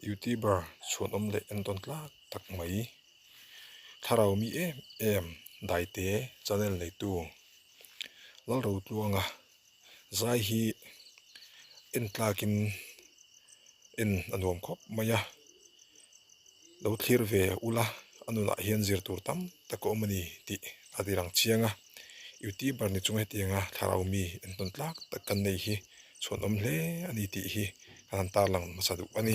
Youtuber chhuanawm leh entawn tlak tak mai thlarau mi em em Daite channel neitu Lalrotluanga zai hi en tlakin en a nuam khawp mai a lo thlir ve ula a nunah hian zir tur tam tak a awm a ni tih a ti lang chiang a youtuber ni chung hetianga thlarau mi entawn tlak tak kan nei hi chhuanawm hle a ni tih hi kan han tarlang hmasa duh a ni.